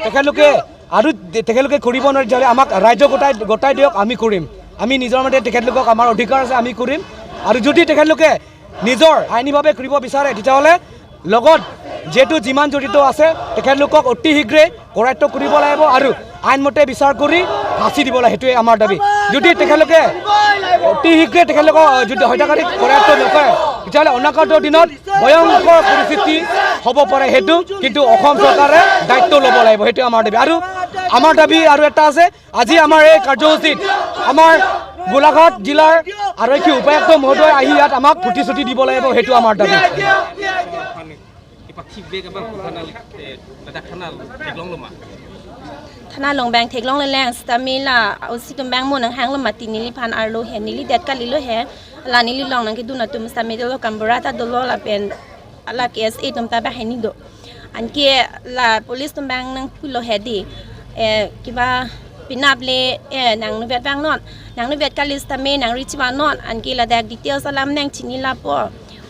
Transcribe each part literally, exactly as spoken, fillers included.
তেখেতলোকে আৰু দে-, তেখেতলোকে কৰিব নোৱাৰে, তেতিয়াহ'লে আমাক ৰাইজক গোটাই, গোটাই দিয়ক, আমি কৰিম। আমি নিজৰ মতে তেখেতলোকক, আমাৰ অধিকাৰ আছে, আমি কৰিম। আৰু যদি তেখেতলোকে নিজৰ আইনীভাৱে কৰিব বিচাৰে, তেতিয়াহ'লে লগত যিহেতু যিমান জড়িত আছে, তেখেতলোকক অতি শীঘ্ৰে কৰায়ত্ত কৰিব লাগিব আৰু আইন মতে বিচাৰ কৰি ফাঁচী দিব লাগে, সেইটোৱে আমাৰ দাবী। যদি তেখেতলোকে অতি শীঘ্ৰে তেখেতলোকক, আহ, যদি হত্যাকাৰীক কৰায়ত্ত নকৰে, তেতিয়াহ'লে অনাগত দিনত ভয়ংকৰ পৰিস্থিতি হ'ব পাৰে, সেইটো কিন্তু অসম চৰকাৰে দায়িত্ব ল'ব লাগিব, সেইটোৱে আমাৰ দাবী। আৰু আমাৰ দাবী আৰু এটা আছে, আজি আমাৰ এই কাৰ্যসূচীত আমাৰ গোলাঘাট জিলাৰ আৰক্ষী উপায়ুক্ত মহোদয় আহি ইয়াত আমাক প্ৰতিশ্ৰুতি দিব লাগিব, সেইটো আমাৰ দাবী। Ipathivek abang pu thanal, eh, ladak thanal theklonglo ma? Thanal along abang theklongle lang, sitame la O C atum abang mo nanghanglo mati neliphan arlo he, neli det kalilo he, la neli along nangkedun atum sitame dolo, gaonbura ta dolo lapen la K S A atum ta banghini do. Anke la police atum abang nangpulo he di, eh, kiba penap le, eh, nangnuvet vangnon, nangnuvet kali sitame nangri chivanon, anke ladak details alam nangchini lapo.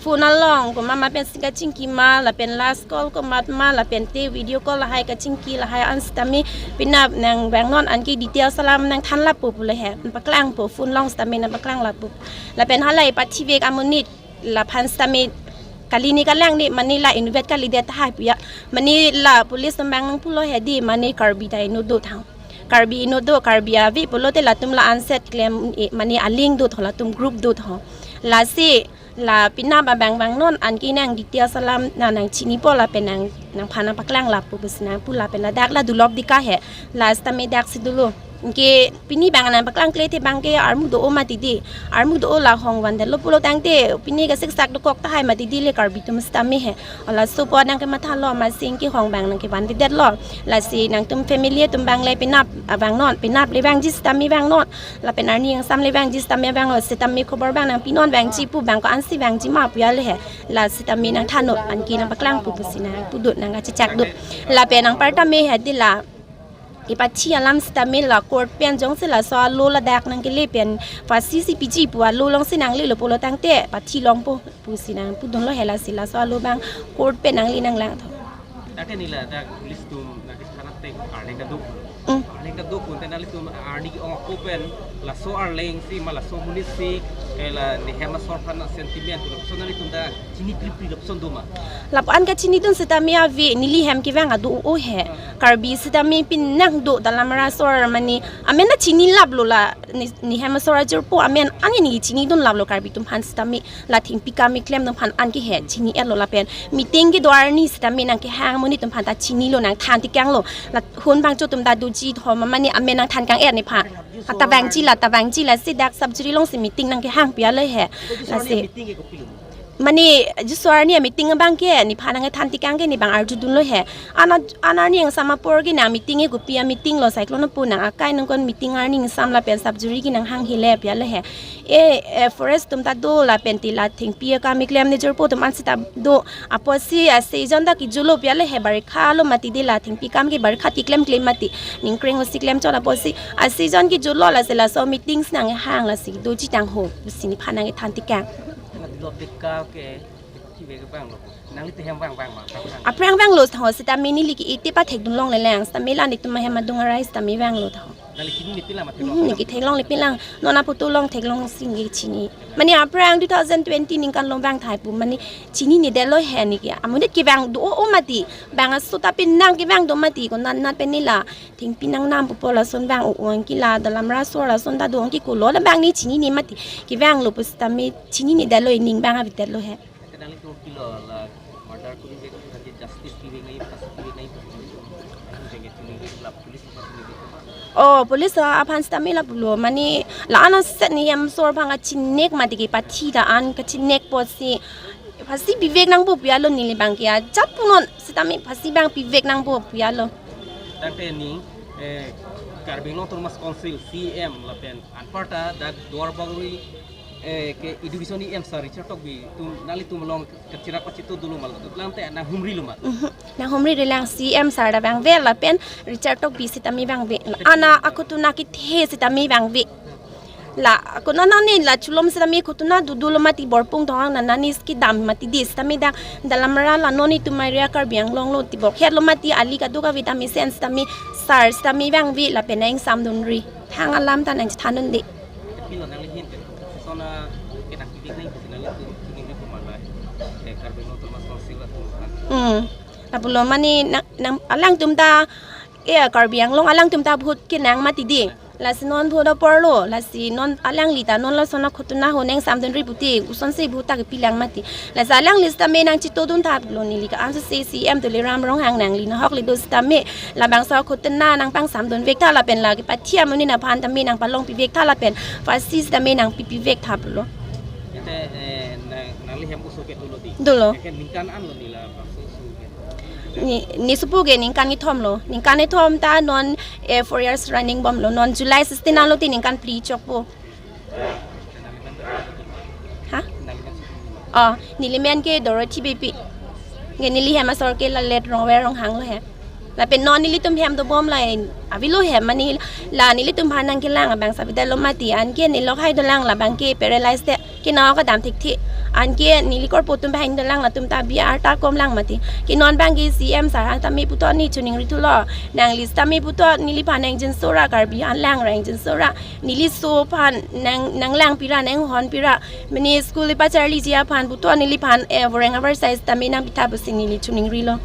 Phone along komat ma pensi kachingki ma, lapen last call komat ma, lapen te video call lahai kachingki lahai an sitame penap nangvangnon, anke details alam nangthan lapo pulo he, nangpaklangpo, phone along sitame nangpaklang lapo. Lapen halai ipathivek amonit laphan sitame kali ne kalang ne, mane la inutvet kalidet tahai puya, mane la police atum abang nangpulo he di, mane Karbi ta inut do tha. Karbi inut do, Karbi ave pulote latum la anset klem, eh, mane aling do tho, latum group do tho. Lasi la penap abang vangnon, anke nang details alam nang, nangchinipo lapen nang, nangphan nangpaklang lapo pusi nangpu lapen ladak la Dulop Dika he, la sitame daksi dolo. Anke pini abang nangpaklangkle te abangke armu do-o mati di, armu do-o la hong vandetlo pulo tangte pini kasiksak dokok tahai mati di le Karbi atum sitame he. O laso apot nangkemathalo, amatsi anke hong abang nangkevandedetlo. Lasi nangtum family atum abang le penap, ah, vangnon, penap le vangji sitame vangnon, lapen arni angsam le vangji sitame vangnon, sitame khobor abang nangpinon, vangji pu abang ko-ansi vangji ma puya le he, la sitame nangthannon, anke nangpaklang pu pusi nangpudun, nangkachechak dun. Lapen anparta me he di la ipathi alam sitame la court pen jongsi laso alo ladak nangkele pen pasi si piji pu alo alongsi nanglelo pulo tangte pathi longpo pusi nangpudunlo he, lasi laso alo abang court pen nangle nanglang tho. Dak ke neli ladak police atum nangkethan ateng arleng ta do. Mm. Arleng ta do pu tangte nanglitum arni ke-ong pen laso arleng si ma laso amonit si, eh, la nehem asor aphan sentiment pu lapuson nanglitum ta chini pripri lapuson do ma? Lapu-an kachinidun sitame ave, neli hem kevang ado-o he. Karbi sitame penang do dalam rasor mane amen ta chinilaplo la ne, nehem asor ajirpo amen an ne chinidunlaplo Karbi atum aphan sitame, la thengpi kam keklem atum aphan anke he chini-etlo lapen meeting kedo arni sitame nangkehang amonit atum aphan ta chinilo, nangthan tekanglo, la hon bangcho atum ta doji tho ma mane amen nangthan kang-et nephan. Ata vangji la, ta vangji lasi dak subjury alongsi meeting nangkehang puya le he. Lasi mane jiso arni meeting abangke nephan nangkethan tekang ke ne abang arjudunlo he. Ana, ana arni angsam apor ke nang meeting ke kopi ameeting lo, cyclone apo nang akai nangkon meeting arni angsam lapen subjury ke nanghang hile puya le he. E, e, forest atum ta do lapen te la thengpi akam keklem nejirpo atum ansi ta do. Apotsi, ah, season ta kejutlo puya le he, barikha lo mati di la thengpi kam ke barikha ti klemkle mati. Ningkreng osi klemchot apotsi, ah, season kejutlo lasi laso meeting si nanghang lasi doji tang ho pusi nephan nangkethan tekang. Dulop Dika ke, ki be ke vanglo. Nanglitum hem vang vang ma, vang vang. Aphrang vanglo tho, sitame neli ke-e te pathekdun longle lang, sitame la netum ahem adung arai sitame vanglo tho. Nangli chinine pinlang mati lo? Hmm, neli ke theklongle pinlang. Non aphuthak along theklongsi neli chini. Mane aphrang two thousand twenty ningkan along vang thai pu. Mane chininedetlo he neli ke. Amonit kevang do-o mati. Vang aso ta penang kevang do mati. Konat nat pen neli la thengpi nangnam pupo lason vang o-ong ke la dalamra asor lason ta do-ong ke kolo la vang neli chinine mati. Kevanglo pu sitame chininedetlo, ining vang avedetlo he. Kadang itu kilo la murder ko ni beko tadi justice kiri nai pas kiri nai. Itu jangan kiri la police apa kiri. Oh, police aphan sitame lapulo. Mane la-an aset ne hem asor aphan kachinek mati ke pathi ta an kachinek apotsi phasi pivek nangpo pu alo neli abang ke. Ajat punon sitame phasi abang pivek nangpo pu alo. Tangte ni, eh, Karbi Anglong Autonomous Council C M lapen anparta dak Duarbagori, eh, ke education E M sir Richard Tokbi atum nanglitum along kachirak pachito dolo ma, tangte nanghumrilo ma? Mhm. Nanghumri rilang, C M sir ta vangve lapen Richard Tokbi sitame vangve. Ana akhutuna kethe sitame vangve. La, ako nana ni la chulom sitame khutuna dodolo mati, borpung thong nana ni ski dam mati di sitame dak dalamra la non itum area Karbi Anglong lo ti bor khet lo mati, ali kaduk avedam isen sitame sir sitame vangve lapen nang samdunri. Thang alam ta nangthandunde. Pilo nangli hin ke sona kenak kibik nai ko nangli tum tum ni ko malai. Eh, Karbi Anglong Autonomous Council atum kan. Hmm. Lapulo mane nang, nang alangtum ta, eh, Karbi Anglong alangtum ta vote kenang mati di. Lasi non vote aporlo, lasi non alangli ta non lason akhutuna ho nang samdunri puti, kosonsi vote ta kepilang mati. Lasi alangli sitame nangchitodun thaplo neli ke, anso si C M Tuliram Ronghang nangli nahok le do sitame, labangso akhutuna nangpangsamdunvek tha lapen la kepathi amonit aphan tame nangpalong pivek tha lapen phasi sitame nangpi pivek thaplo. Ete, eh, nang, nangli hem oso ke dolo di? Dolo. Eke ningkan anlo neli labangso oso ke? Ne, ne sopo ke ningkan kethom lo. Ningkan kethom ta non, eh, four years running bomlo. Non July sixteen alo ti ningkan phli chokpo. Ha? Oh, neli men ke Dorothy Beypi. Ke neli hem asor ke la late Rongver Ronghang lo he. Lapen non nelitum hem dobom la avelo he, mane la nelitum aphan nangkelang abang sabidalo mati, anke neli lokhai dolang labang ke paralyzed te. Ke nao kadam thekthe. Anke neli korpo atum aphan dolang, latum ta B R ta komlang mati. Ke non abang ke C M sir aphan tame puthot ne choningri thulo. Nangli sitame puthot neliphan nangjinso ra, Karbi anlang ra nangjinso ra. Neli oso aphan nang, nanglangpi ra, nanghonpi ra. Mane school ipacharliji aphan puthot neliphan, eh, voreng avar size tame nangpitha pusi neli choningrilo.